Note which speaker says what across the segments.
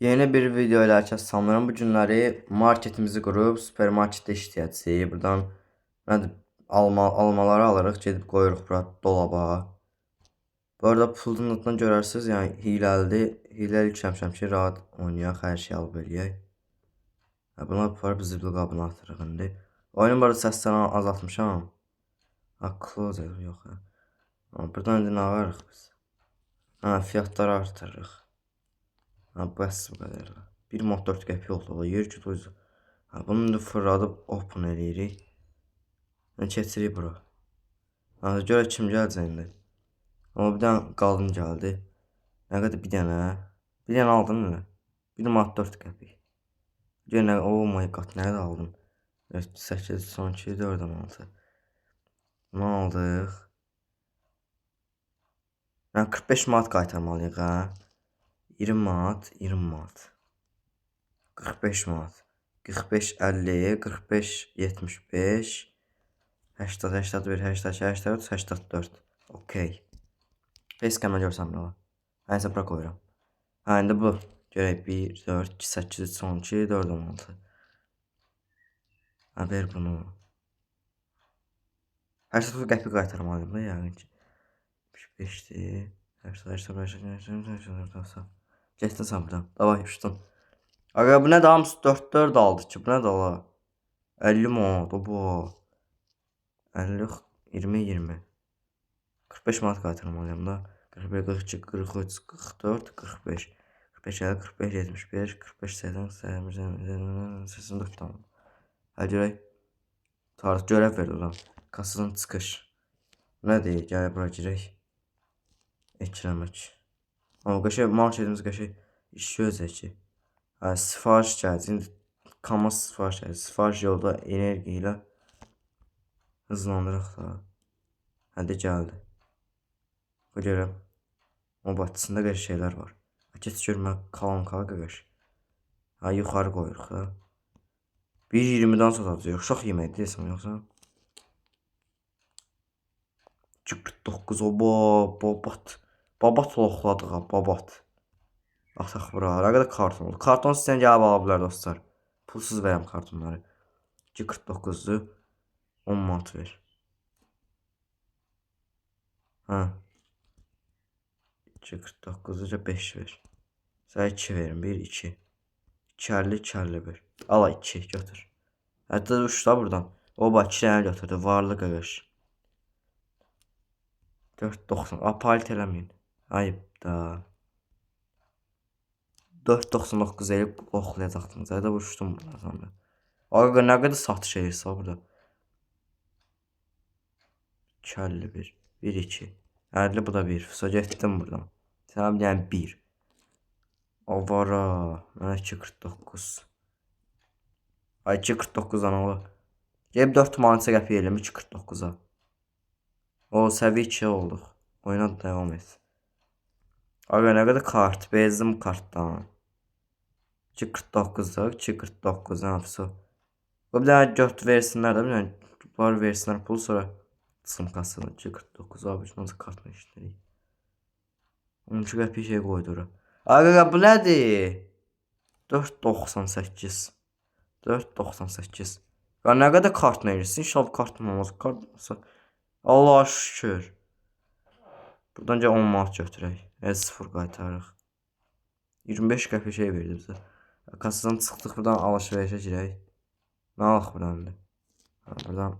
Speaker 1: Yeni bir video ilə hər salamlayıram. Bu günləri marketimizi qurub supermarketdə işləyəcəyik. Buradan nədir, almaları alırıq, gedib qoyuruq bura dolaba. Bu arada puldan adından görərsiniz, yəni hiləlidir. Hiləli yükləmişəm ki, rahat oynayaq, hər şey alıb eləyək. Hə, bunu aparıb zibil qabına atırıq indi. Oyunun bu arada səslərini azaltmışam. Ha, close yox. Hə. Ha, buradan indi nə alırıq biz? Ha, fiyatları artırırıq. Ha, bəs bu qədər. 1 manat 4 qəpik oldu. Yer ki, ucuz. Ha, bunu indi fırladıb open eləyirik. Yəni keçirik bura. Ha, görək kim gələcək indi. Amma bir dənə qadın gəldi. Nə qədər bir dənə? Bir dənə aldın mı? 1 manat 4 qəpik. Gör nə, oh my god, nə qədər aldım? 8, 12, 4, 16. Bunu aldıq. Yəni 45 manat qaytarmalıyıq ha. 20 manat, 20 manat. 45 manat. 45, 50, 45, 75, 80, 81, 82, 83, 84. Okey. Heç kəmə görsəm nə var. Nəysə bura qoyuram. Ha, indi bu. Görək 1, 4, 2, 8, 3, 12, 4, 16. Ha, ver bunu. 89 qəpik qaytarmalıyım da yəqin ki. 5-dir. 80, 80, 80, 80, 80. Getdin sən buradan. Davay, uçdun. Aga bu nə də hamısı 4-4 aldı ki. Bu nə də ala? 50 manat, oba. 50, 20, 20. 45 manat qaytarmalıyam da. 41, 42, 43, 44, 45. 45, 50, 45, 75, 45, 80, 80, 84 tamam. Hə görək. Tarix görev verir lan. Kassadan çıxış. Nə deyir? Gəl bura girək. Ekləmək. Amma qəşəng marketimiz qəşəng iş görəcək ki. Hə, sifariş gəldi. İndi KAMAZ sifariş gəldi. Sifariş yolda enerji ilə hızlandıraq da. Hə də gəldi. Bu görəm. O batısında qəşəng şeylər var. Keç görmə kalan qaqaş. Ha, yuxarı qoyuruq da. 1.20-dən satacağıq. Uşaq yeməyi deyəsən yoxsa? 2.49 oba, babat. Babat loxladıq ha, babat. Ataq bura. Nə qədər karton oldu. Karton istəyən gəlib ala bilər dostlar. Pulsuz verəm kartonları. 2.49-dur. 10 manat ver. Hə. 2.49-u 5 ver. Sənə 2 verim. 1, 2. 2.50, 2.51. Ala 2 götür. Hətta uç da buradan. Oba 2 dənə götürdü. Varlı qaqaş. 4.90. A, palit eləməyin. Ayıb da. 4.99 elib oxlayacaqdınız. Hədə uçdum buradan da. Aga nə qədər satış edirsə burada. 2.51. 1 2. 50 bu da 1. Fısa getdim buradan. Sənə bir dənə 1. Avara. Mənə 2.49. Ay 2.49-dan ala. Gəlib 4 manat qəpik eləm 2.49-a. O səviyyə 2 olduq. Oyuna davam et. Aga nə qədər kart? Bezdim kartdan. 2.49-da, 2.49 nə yapsa. Bu bir dənə göt versinlər də, bir dənə var versinlər pul sonra çıxım kassadan. 2.49 abi, nasıl kartla işləyirik. 12 qəpik şey qoydu ora. Aga bu nədir? 4.98. 4.98. Ya nə qədər kartla edirsin? İnşallah kartla olmaz. Kart olsa Allah'a şükür. Buradan 10 manat götürək. 0 qaytarırıq. 25 qəpik şey verdi bizə. Kassadan çıxdıq, buradan alış-verişə girək. Nə alaq buradan indi? Ha, buradan.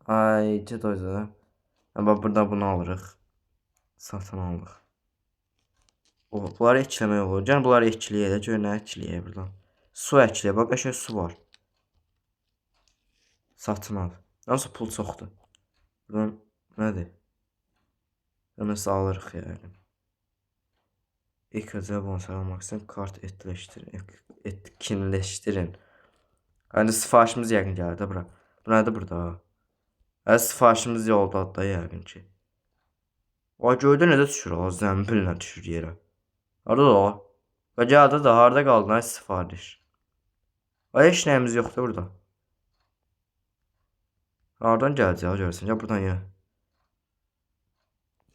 Speaker 1: Ay, get o yüzden. Ha, bax burada bunu alırıq. Satın aldıq. O, bunları ekləmək olur. Gəl bunları ekləyək də, gör nə ekləyək buradan. Su ekləyək. Bax, qəşəng su var. Satın al. Nasıl pul çoxdur. Buradan nədir? Nəsə alırıq yəqin. İlk öcə bonus almaq üçün kart etkinleştirin. Etkinleştirin. Yəni sifarişimiz yəqin gəlir də bura. Bu nədir burada? Hə, sifarişimiz yoldadır da yəqin ki. Vay göydə necə düşür o? Zəmbillə düşür yerə. Harada o? Və gəldi də harada qaldı lan sifariş? Ay heç nəyimiz yoxdur burada. Hardan gələcək görürsən? Gəl buradan ye.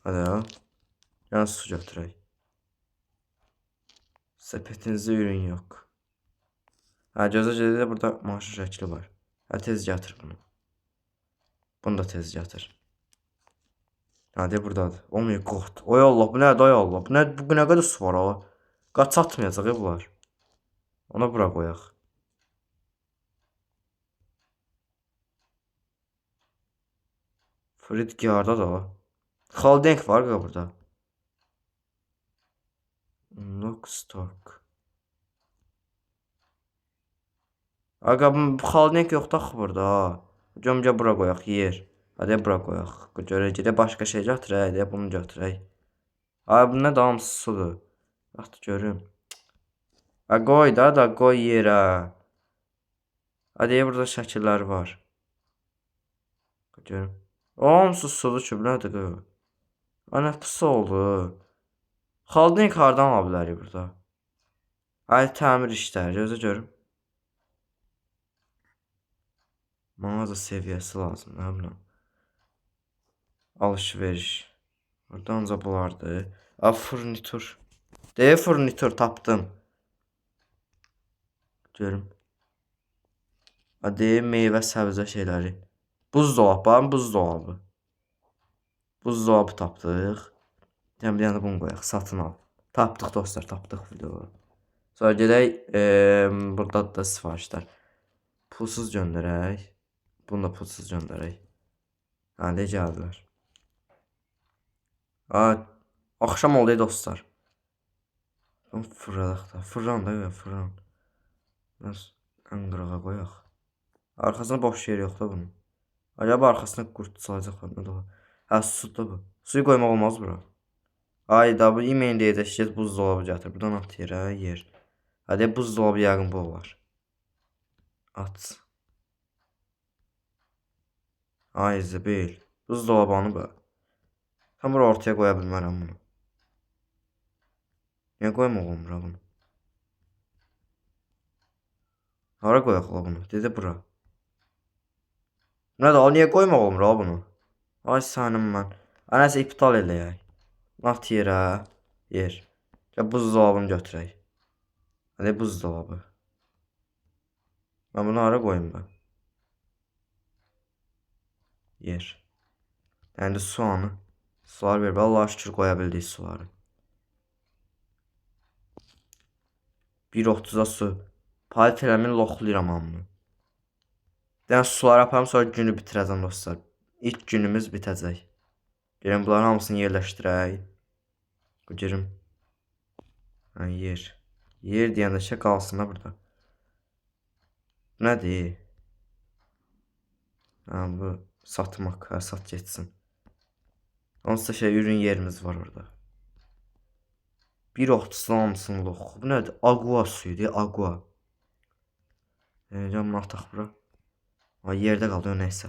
Speaker 1: Hadi ya. Gəl su götürək. Sepetinizdə ürün yox. Hə, gözə gözə burada maşın şəkli var. Hə, tez gətir bunu. Bunu da tez gətir. Hə, de buradadır. Oh my god. Oy Allah, bu nədir ay Allah? Bu nə, bu nə qədər su var ala? Qaç çatmayacaq bunlar. Ona bura qoyaq. Fridge hardadır o? Xaldenk var qa burada. Unlock stock. Aga bu xaldenk yoxdur axı burada. Gömgə bura qoyaq yer. Hadi bura qoyaq. Görək gedə başqa şey gətirək, deyə bunu götürək. Ay bu nə hamısı sudur. Vaxt görüm. Ha qoy da da qoy yerə. Hadi burada şəkillər var. Görüm. O hamısı sudur ki, bu nədir qı? Ay nə pis oldu. Xaldenk hardan ala bilərik burada? Ay təmir işləri, gözə görüm. Mağaza səviyyəsi lazım, nə bilim. Alış-veriş. Burada ancaq bunlardır. A, furnitur. Deyə furnitur tapdım. Görüm. Hadi meyvə, səbzə şeyləri. Buzdolabı, baxın buzdolabı. Buzdolabı tapdıq. Yəni bir dənə də bunu qoyaq, satın al. Tapdıq dostlar, tapdıq videoları. Sonra gedək, burada da sifarişlər. Pulsuz göndərək. Bunu da pulsuz göndərək. Hə, də gəldilər. Ha, axşam oldu dostlar. Bunu fırladaq da. Fırlan da, fırlan. Biraz ən qırağa qoyaq. Arxasında boş yer yoxdur bunun. Acaba arxasına qurd salacaqlar nə də? Hə, sudur bu. Suyu qoymaq olmaz bura. Ay da bu e-mail deyəcək ki, get buzdolabı gətir. Buradan at yerə, yer. Hadi buzdolabı yəqin bu olar. At. Ay zibil. Buzdolabını bu. Tam bura ortaya qoya bilmərəm bunu. Niyə qoymaq olmur ha bunu? Hara qoyaq la bunu? Dedi bura. Nədir? Niyə qoymaq olmur ha bunu? Ay sənin mən. Ay nəsə iptal eləyək. At yerə. Yer. Gəl buzdolabını götürək. Hadi buzdolabı. Mən bunu hara qoyum ben? Yer. Yəni soğanı. Sular ver. Allah'a şükür qoya bildik suları. 1.30-a su. Palet eləmin loxlayıram hamını. Dənə suları aparım sonra günü bitirəcəm dostlar. İlk günümüz bitəcək. Gəlin bunların hamısını yerləşdirək. Görüm. Ha, yer. Yer deyəndə şey qalsın da burada. Nədir? Ha, bu satmaq. Ha, sat getsin. Hansısa şey ürün yerimiz var orada. 1.30 hamısını lox. Bu nədir? Aqua suyudur, aqua. Gəl bunu ataq bura. Ay yerdə qaldı o nəysə.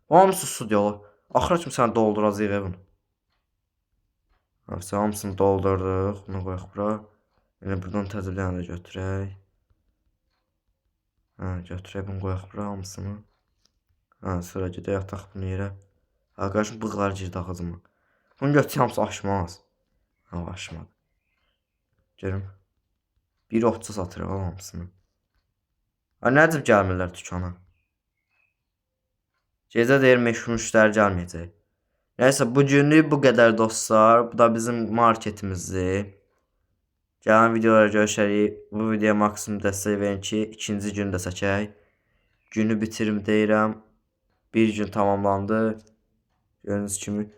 Speaker 1: Hamısı sudur ya. Axıra kimi sən dolduracağıq bunu. Hamısı hamısını doldurduq. Bunu qoyaq bura. Yəni buradan təzə bir dənə də götürək. Hə, götürək bunu qoyaq bura hamısını. Hə, sonra gedək ataq bunu yerə. Ha, qardaşım bığlar girdi ağzıma. Bunu götür hamısı aşmaz. Ha, aşmadı. Görüm. 1.30 satırıq al hamısını. Ha, nəcib gəlmirlər dükana? Gecə deyir meşhur müştəri gəlməyəcək. Nəysə bu günlük bu qədər dostlar. Bu da bizim marketimizdir. Gələn videolara görüşərik. Bu videoya maksimum dəstək verin ki, ikinci günü də çəkək. Günü bitirim deyirəm. Bir gün tamamlandı. Gördüyünüz kimi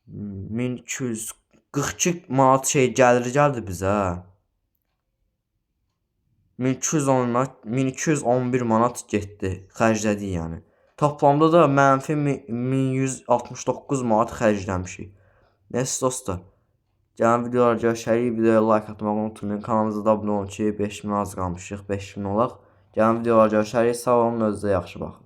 Speaker 1: 1242 manat şey gəliri gəldi bizə. 1210 manat, 1211 manat getdi, xərclədik yəni. Toplamda da mənfi 1169 manat xərcləmişik. Nəysə dostlar, gələn videolara görüşərik. Videoya like atmağı unutmayın. Kanalımıza da abunə olun ki, 5000 az qalmışıq, 5000 olaq. Gələn videolara görüşərik. Sağ olun, özünüzə yaxşı baxın.